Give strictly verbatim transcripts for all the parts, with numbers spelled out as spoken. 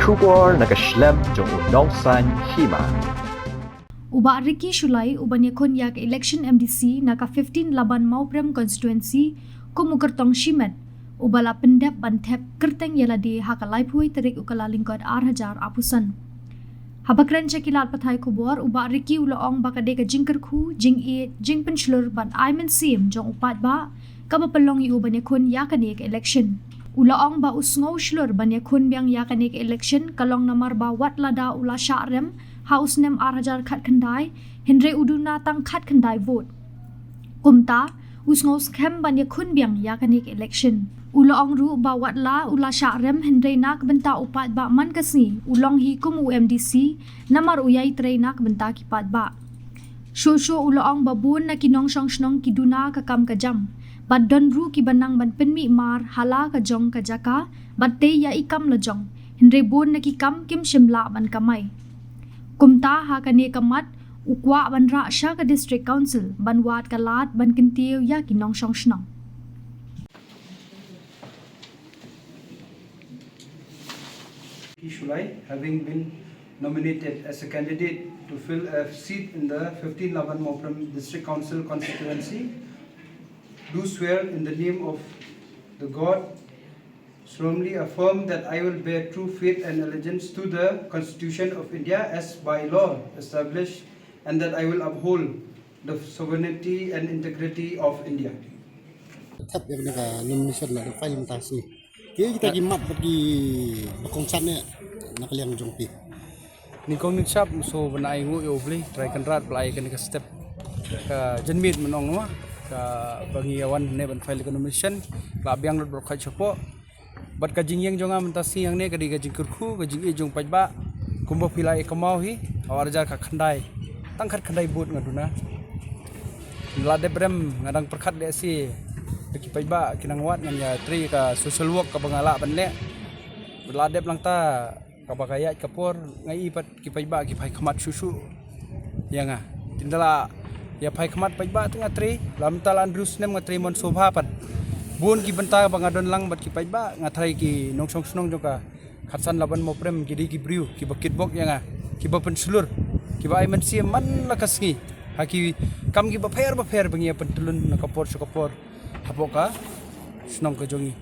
Khubor na ka shlem jong u nongsaiñ hima. U Bah Ricky Shullai, uban ïakhun ïa ka election M D C na ka fifteen Laban Mawprem constituency kum u kyrtong shimet, uba la pyndep ban thep kyrteng ïa lade ha ka laiphew tarik u Kyllalyngkot ar hajar arphew san. Haba kren sha ki lad pathai khubor, u Bah Ricky u la ong ba ka dei ka jingkyrkhu, jingïeit, jingpynshlur bad ai mynsiem jong u paidbah kaba pynlong ïa u ban ïakhun ïa kane ka election. U la ong ba u sngew shlur ban ïakhun biang ïa kane ka election ka long namar ba wat lada u la shah rem ha u snem ar hajar khatkhyndai, hynrei u duna tang khatkhyndai vote. Kumta, u sngew skhem ban ïakhun biang ïa kane ka election. U la ong ruh ba wat la u la shah rem, hynrei na ka bynta u paidbah man ka sngi u long hi kum u M D C, namar u ïai trei na ka bynta ki paidbah. Shuh shuh u la ong ba bun na ki nongshong shnong ki duna ka kam ka jam, bad don ruh kiba nang ban pynmih mar ha la ka jong ka jaka bad tei ïa i kam la jong, hynrei bun na ki kam kim shym lah ban kamai. Kumta, ha kane ka mat, u kwah ban rah sha ka District Council ban wad ka lad ban kyntiew ïa ki nongshong shnong. Ricky Shullai, having been nominated as a candidate to fill a seat in the fifteen Laban Mawprem District Council constituency, do swear in the name of the God, solemnly affirm that I will bear true faith and allegiance to the Constitution of India as by law established, and that I will uphold the sovereignty and integrity of India. Thep ïa kane ka nomination la dang file mynta sngi. Ki kita ki mat bad ki ba kongsan ne na ka liang jong phi. Nyngkong nyngshap, sngewbha ban ai nguh ïa U Blei Trai Kynrad ba la ai kane ka step ka janmiet mynong nwa, kaba ngi ïa wan ne ban file ka nomination. Lah biang lut baroh kawei shapoh. Bad ka jingïeng jong nga mynta sngi hangne ka dei ka jingkyrkhu, ka jingïeit jong paidbah. Kumba phi la ïa kynmaw hi, ha u ar hajar khatkhyndai, tang khatkhyndai vote nga duna. La dep rem, nga dang pyrkhat lehse ba ki paidbah kin nang wad ngan ïa trei ka social work kaba nga lah ban leh. La dep lang ta, kaba ka ïaid ka por, nga i pat ki paidbah ki phai khmat shuh shuh ïa nga. Tynda la ïa phai khmat paidbah te nga trei, la mynta la hynriew snem nga trei mon sobha pat. Bun ki bynta ba nga don lang bad ki paidbah, nga tharai ki nongshong shnong jong ka khatsan Laban Mawprem ki dei ki briew kiba kitbok ïa nga, kiba pynshlur, kiba ai mynsiem man la ka sngi ha ki kam kiba pher bapher ba ngi ïa pyntlun na ka por sha ka por hapoh ka shnong ka jong ngi.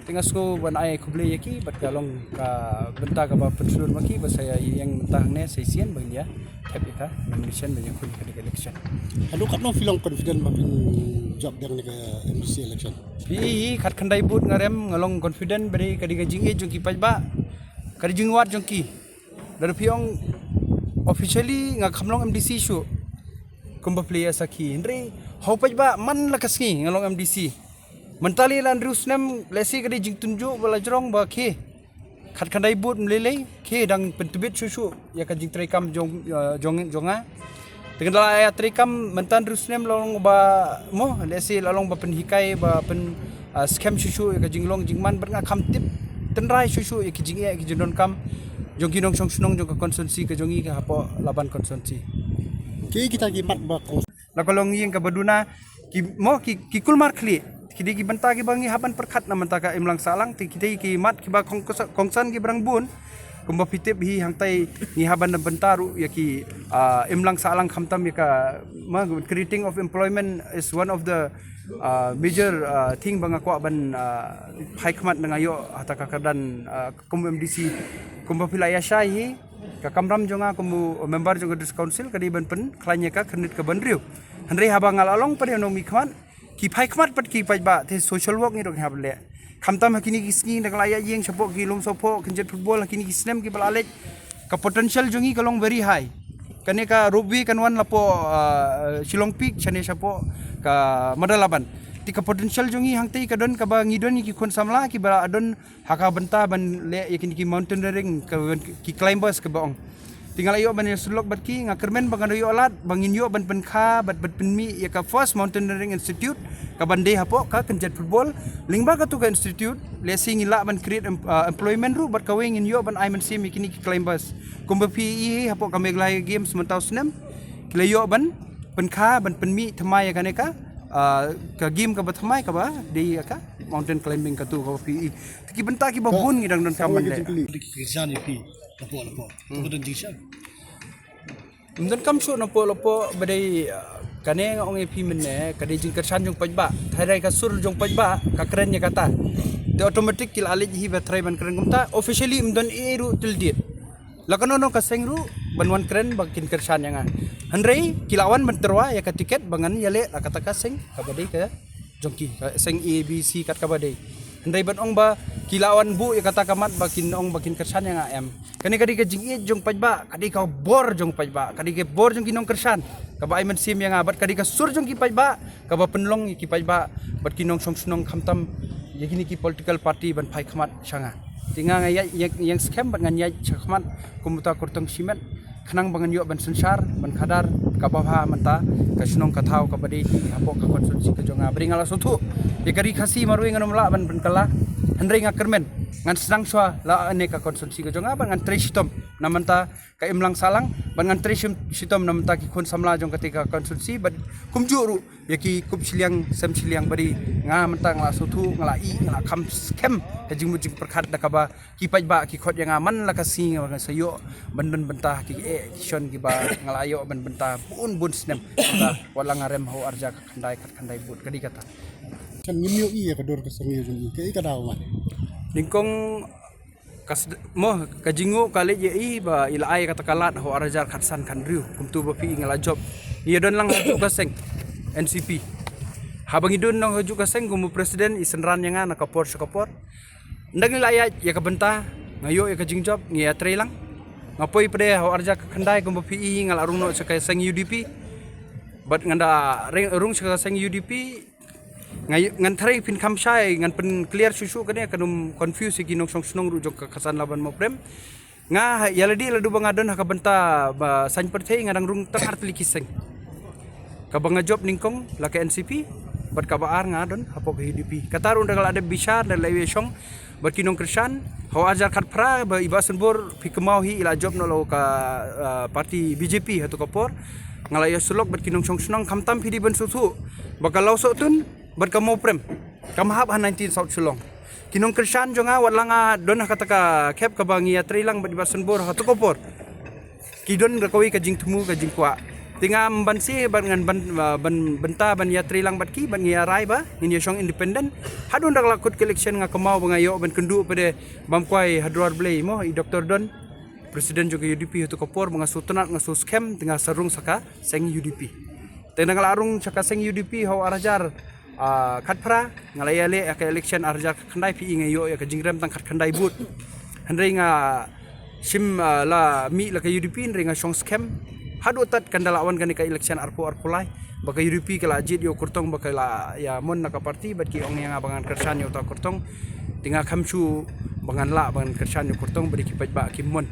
Te nga sngew ban ai khublei ïa ki, bad ka long ka bynta kaba pynshlur ma ki, ba sa ïa ïeng mynta hangne sa shisien ba ngin ïa thep ïa ka nomination ban ïakhun ïa ka election. Haduh katno phi long confident ba phin jop biang ïa ka M D C election? Phi hi, khatkhyndai vote nga rem, nga long confident ba dei ka dei ka jingïeit jong ki paidbah, ka dei jingwad jong ki. Lada phi ong officially nga kham long M D C shuh, kumba phi la ïa sakhi, hynrei ha u paidbah man la ka sngi nga long M D C. Mynta la hynriew snem, lehse ka dei jingtynjuh ba la jrong ba khie khatkhyndai vote ym lei lei, khie dang pyntbit shuh shuh ïa ka jingtrei kam jong, eh, jong, jong nga. Te la ïa trei kam mynta hynriew snem la long ba mo, lehse la long ba pynhikai, ba pyn, ah, skhem shuh shuh ïa ka jinglong jingman, bad nga kham tip tynrai shuh shuh ïa ki jingeh ki jingdonkam jong ki nongshong shnong jong ka constituency ka jong ngi ka hapoh Laban constituency. Ki kita ki mat ba kong Na ka longïing kaba duna, ki mo, ki, ki kulmar khlieh. Ki dei ki bynta kiba ngi hap ban pyrkhat na mynta ka imlang sahlang, te ki dei ki mat kiba kong-, kongsan kiba dang bun. Kumba phi tip hi, hangtai ngi hap ban bynta ruh ïa ki, ah, imlang sahlang, khamtam ïa ka, ma, creating of employment is one of the, ah, major, ah, thing ba nga kwah ban, ah, phai khmat na nga ïoh ha kata ka kyrdan, ah, kum M D C. Kumba phi la ïa shai hi, ka kamram jong nga kum u member jong ka District Council ka dei ban pynkhlaiñ ïa ka khyrnit kaba hynriew. Hynrei haba nga la long pat ïa u nongmihkhmat, ki phai khmat pat ki paidbah, te social work ngi ruh ngi hap leh. Khamtam ha kine ki sngi da nga la ïa ïeng shapoh ki lum sohphoh, kynjat football, ha kine ki snem kiba la leit, ka potential jong ngi ka long very high. Kane ka ropeway kan wan hapoh, ah, Shillong Peak, shane shapoh ka Madalaban. Te ka potential jong ngi hangtei ka don kaba ngi don ïa ki khun samla kiba la don ha ka bynta ban leh ïa kine ki mountaineering, ka, ki climbers kaba ong. Te nga la ïoh ban ïa sylloh bad ki, nga kyrmen ba ngan ïoh lad ba ngin ïoh ban pynkha bad ban pynmih ïa ka first mountaineering institute kaban dei hapoh ka kynjat football. Lyngba katu ka institute, lehse ngin lah ban create em-, ah, employment ruh, bad kawei ngin ïoh ban ai mynsiem ïa kine ki climbers. Kumba phi i hi hapoh ka Meghalaya Games mynta u snem, ki la ïoh ban pynkha, ban pynmih thymmai ïa kane ka Ah, ka game kaba thymmai kaba dei ïa ka mountain climbing katu kaba phi i. Te ki bynta kiba bun ngi dang donkam ban leh. Ki kyrsan ïa phi lapoh lapoh. Kaba don jingshem. Ym donkam shuh napoh lapoh ba dei, ah, kane nga ong ïa phi mynne ka dei jingkyrshan jong paidbah. Tharai ka sur jong paidbah ka kren ïa kata. Te automatic ki la leit hi ba tharai ban kren kumta. Officially ym don ei ei ruh till date. La kano kano ka seng ruh ban wan kren ba kin kyrshan ïa nga. Hynrei ki la wan ban tyrwa ïa ka tiket ba ngan ïaleh la kata ka seng kaba dei ka jong ki, ka seng A B C kat kaba dei. Hynrei ban ong ba ki la wan buh ïa kata ka mat ba kin ong ba kin kyrshan ïa nga, em. Kane ka dei ka jingïeit jong paidbah, ka dei ka bor jong paidbah, ka dei ka bor jong ki nongkyrshan kaba ai mynsiem ïa nga, bad ka dei ka sur jong ki paidbah kaba pynlong ïa ki paidbah bad ki nongshong shnong, khamtam ïa kine ki political party ban phai khmat sha nga. Te nga nga ïaid, ïeng, ïeng skhem bad ngan ïaid sha khmat kum uta kyrtong shimet, khnang ba ngan ïoh ban synshar ban khadar kaba bha mynta ka shnong ka thaw kaba dei hapoh ka constituency ka jong nga. Ba dei nga la sngewthuh ïa ka Ri Khasi marwei ngan ym lah ban pynkylla, hynrei nga kyrmen ngan sdang shuwa la ne ka constituency ka jong nga bad ngan trei shitom na mynta ka imlang sahlang bad ngan trei shim, shitom na mynta ki khun samla jong kata ka constituency bad kumjuh ruh ïa ki kup shiliang sem shiliang. Ba dei nga mynta nga la sngewthuh, nga la ïeh, nga la kham skhem ka jingmut jingpyrkhat da kaba ki paidbah ki khot ïa nga man la ka sngi nga sa ïoh ban don bynta ha ki eh ki shon kiba nga la ïoh ban bynta bun bun snem. Wat la nga rem ha u arhajar khatkhyndai, khatkhyndai vote, ka dei kata. Kan ngim ïohi ïa ka dur ka seng ïa jong i, kaei ka daw ma? Nyngkong ka sed-, mo, ka jingnguh ka leit ïa i ba i la ai kata ka lad ha u arhajar khatsan khathynriew, kumtu ba phi i nga la jop. Ngi ïa don lang hajuh ka seng N C P. Haba ngi don lang hajuh ka seng kum u president, i synran ïa nga na ka por sha ka por. Ynda ngi la ïaid ïa ka bynta, nga ïoh ïa ka jingjop, ngi ïa trei lang. Nga poi pat ha u arhajar khatkhyndai kumba phi i nga la rung noh sha ka seng U D P. Bad ngan da rung sha ka seng U D P, nga, ngan tharai phin kham shai, ngan pynclear shuh shuh kane, kan ym confuse ïa ki nongshong shnong ruh jong ka Kyrsan Laban Mawprem. Nga ha, ïa lade ladu ba nga don ha ka bynta ba saiñ pyrthei, nga dang rung tang artylli ki seng. Kaba nga jop nyngkong la ka N C P bad kaba ar nga don hapoh ka U D P. Kata ruh ynda ka la dep bishar, ynda la ïashong bad ki nongkyrshan, ha u arhajar khatphra ba i Bah Sembur phi kynmaw hi i la jop noh la ka, ah, party B J P ha tu ka por. Nga la ïasyllok bad ki nongshong shnong, khamtam phi dei ban sngewthuh ba ka Lawsohtun bad ka Mawprem kam hap ha nineteen South Shillong. Ki nongkyrshan jong nga wat la nga don ha kata ka khep kaba ngi ïatrei lang bad i Bah Sembur ha tu ka por, ki don da kawei ka jingthmu ka jingkwah. Te ngam banse ban, ngan ban, ah, ban bynta ban ïatrei lang bad ki, ban ngi ïa rai ba ngin ïashong independent. Haduh ynda ka la kut ka election nga kynmaw ba nga ïoh ban kynduh pat de bam kwai ha duwar Blei mo, i Doctor Don, president jong ka U D P ha tu ka por, ba nga sngewtynnat, nga sngewskhem, te nga sa rung sha ka seng U D P. Te ynda nga la rung sha ka seng U D P ha u arhajar, ah, khatphra, nga la ïaleh ïa ka election arhajar khatkhyndai, phi i nga ïoh ïa ka jingrem tang khatkhyndai vote. Hynrei nga shim, ah, la mih la ka U D P, hynrei nga shong skhem haduh tad kan da la wan kane ka election arphew arphew lai ba ka U D P ka la jied ïa u kyrtong ba ka la ïamon na ka party, bad ki ong ïa nga ba ngan kyrshan ïa uta u kyrtong. Te nga kham shu ba ngan lah ba ngan kyrshan ïa u kyrtong ba dei ki paidbah kim mon.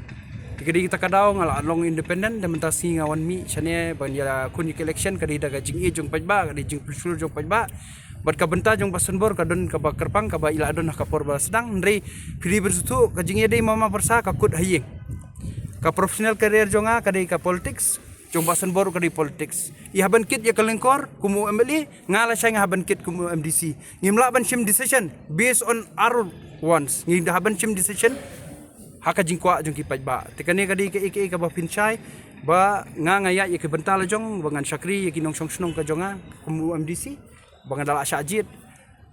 Te ka dei kata ka daw nga la long independent, te mynta sngi nga wan mih shane ban ïakhun ïa ka election, ka dei da ka jingïeit jong paidbah, ka dei jingpynshlur jong paidbah. Bad ka bynta jong Bah Sembur ka don kaba kyrpang kaba i la don ha ka por ba sdang, hynrei phi dei ban sngewthuh ka jingïadei mama pyrsa ka kut ha ïing. Ka professional career jong nga ka dei ka politics, jong Bah Sembur ka dei politics. I hap ban kit ïa ka lyngkor kum u M L A, nga lashai nga hap ban kit kum u M D C. Ngim lah ban shim decision based on our wants. Ngi hap ban shim decision ha ka jingkwah jong ki paidbah. Te kane ka dei kaei kaei kaba phin shai ba nga nga ïaid ïa ki bynta la jong ba ngan shakri ïa ki nongshong shnong ka jong nga kum u M D C, ba nga da la shah jied.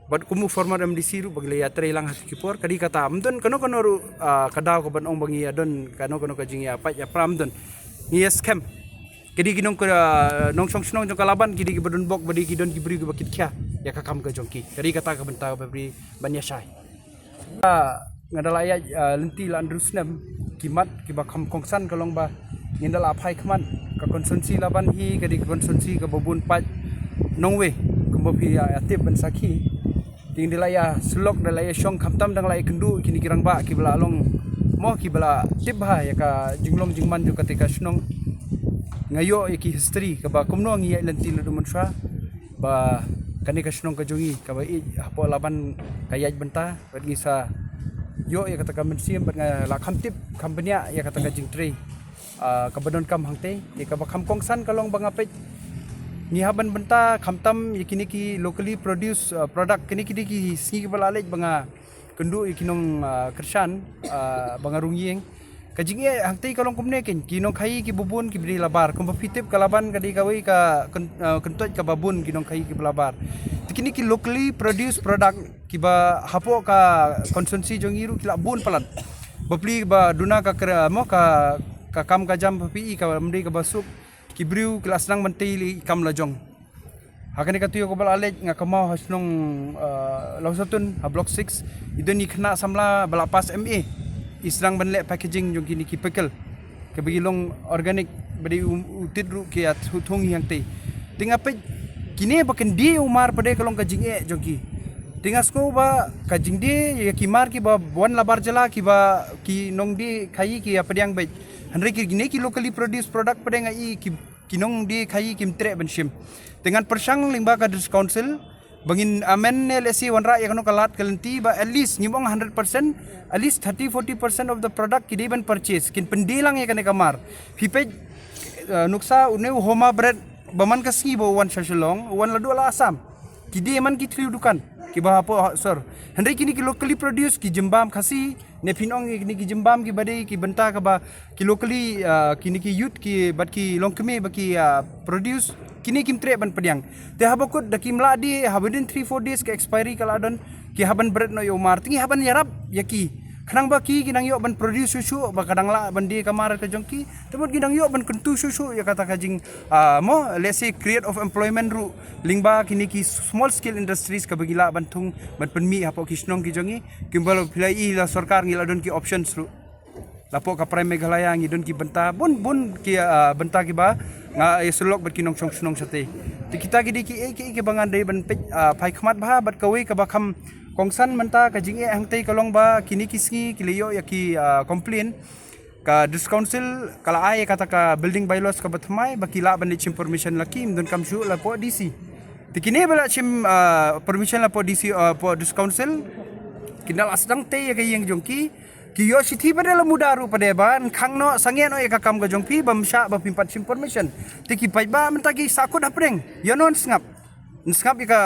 Bad kum u former M D C ruh ba ngi la ïatrei lang ha ki por, ka dei kata, ym don kano kano ruh, ah, ka daw kaban ong ba ngi ïa don kano kano ka jingïapait ïapra, ym don. Ngi ïa skhem. Ka dei ki nong ka, ah, nongshong shnong jong ka Laban, ki dei kiba don bok, ba dei ki don ki briew kiba kit khia ïa ka kam ka jong ki. Ka dei kata ka bynta kaba phi ban ïa shai. Ah, nga da la ïaid, ah, lynti la hynriew snem, ki mat kiba kham kongsan ka long ba ngin da la phai khmat, ka constituency Laban hi ka dei ka constituency kaba bun paid nongwei kumba phi ïa, ïa tip ban sakhi. Te ngin da la ïa syllok, da la ïa shong, khamtam dang la ïa kynduh kine ki rangbah kiba la long mo, kiba la tip bha ïa ka jinglong jingman jong kata ka shnong. Nga ïoh ïa ki history kaba kumno ngi ïaid lynti naduh mynshuwa ba kane ka shnong ka jong ngi kaba ïeit hapoh Laban ka ïaid bynta. Bad ngi sa ïoh ïa kata ka mynsiem, bad nga la kham tip, kham bniah ïa kata ka jingtrei, ah, kaba donkam hangtei. Te kaba kham kongsan ka long ba nga peit Ngi hap ban bynta khamtam ïa kine ki locally produced uh, product, kine ki dei ki sngi kiba la leit ba nga kynduh ïa ki nongkyrshan uh, ba nga rung ïing. Ka jingeh hangtei ka long kumne kein, ki nongkhaïi kiba bun kiba dei labar, kumba phi tip ka Laban ka dei kawei ka kyntoit kaba bun ki nongkhaïi kiba labar. Te kine ki locally produced product kiba hapoh ka constituency jong ngi ruh ki la bun palat. Bapli ba duna ka kre mo ka ka kam ka jam ba phi i ka mdei kaba suk, ki briew ki la sdang ban tei i kam la jong. Ha kane ka taïew kaba la leit nga kynmaw ha shnong uh, Lawsatun ha block six i don i khynnah samla ba la pass M A, i sdang ban leh packaging jong kine ki pickle kaba ki long organic, ba dei u tit ruh ki ïa thung hi hangtei. Te nga peit kine ba kin die umar pat de ka long ka jingeh jong ki. Te nga sngew ba ka jingdie ïa ki mar kiba wan labar jylla kiba ki nongdie khaïi ki ïa pdiang beit. Hynrei kine ki locally produced product pat de nga i ki ki nongdie khaïi kim treh ban shim. Te ngan pyrshang lyngba ka District Council ba ngin amend ne lehse wanrah ïa kano ka lad ka lynti ba at least ngim ong hundred percent, at least thirty forty percent of the product ki dei ban purchase, kin pyndie lang ïa kane ka mar. Phi peit uh, nuksa une u Homa bread ba man ka sngi ba u wan sha Shillong, u wan la duh la Assam. Ki die man ki thliew dukan kiba hapoh sor. Hynrei kine ki locally produced ki jimbam Khasi, ne phin ong kine ki jimbam kiba dei ki bynta kaba ki locally uh, kine ki youth ki bad ki longkmie ba ki uh, produce, kine kim treh ban pdiang. Te haba kut da kim lah die, ha within three four days ka expiry ka la don, ki hap ban bret noh ïa u mar. Te ngi hap ban ïarap ïa ki khnang ba ki ki nang ïoh ban produce shuh shuh ba ka dang lah ban die ka mar ka jong ki. Te mut ki nang ïoh ban kyntu shuh shuh ïa kata ka jing uh, mo lehse create of employment ruh lyngba kine ki small scale industries kaba ki lah ban thung ban pynmih hapoh ki shnong ki jong ngi. Kimba la phi la i la sorkar ngi la don ki options ruh. Lapoh ka Prime Meghalaya ngi don ki bynta bun bun ki uh, bynta kiba nga ïa sylok bad ki nongshong shnong shatei. Te kita ki dei ki ei ki ei kiba ngan dei ban peit uh, phai khmat bha bad kawei kaba kham kongsan mynta ka jingeh hangtei ka long ba kine ki sngi ki la ïoh ïa ki uh, complain. Ka District Council ka la ai kata ka building bylaws kaba thymmai ba ki lah ban leit shim permission la kim donkam shuh lapoh D C. Te kine ba la shim uh, permission lapoh D C uh, poh District Council, ki na la sdang tei ïa ka ïing jong ki. Ki ïoh shithi pat de la muda ruh pat de ba nkhang noh sangeh noh ïa ka kam ka jong phi bym shah ba phim pat shim permission. Te ki paidbah mynta ki sahkut hapdeng ïa non sngap. Sngap ïa ka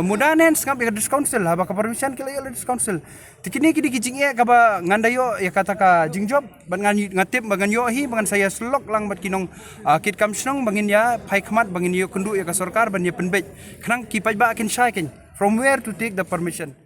muda ne sngap ïa ka District Council haba ka permission ki la ïoh la District Council. Te kine ki dei ki jingeh kaba ngan da ïoh ïa kata ka jingjop bad ngan tip ba ngan ïoh hi ba ngan sa ïa sylok lang bad ki nong uh, kit kam shnong ba ngin ïa phai khmat ba ngin ïoh kynduh ïa ka sorkar ban ïa pynbeit khnang ki paidbah kin shai kein from where to take the permission.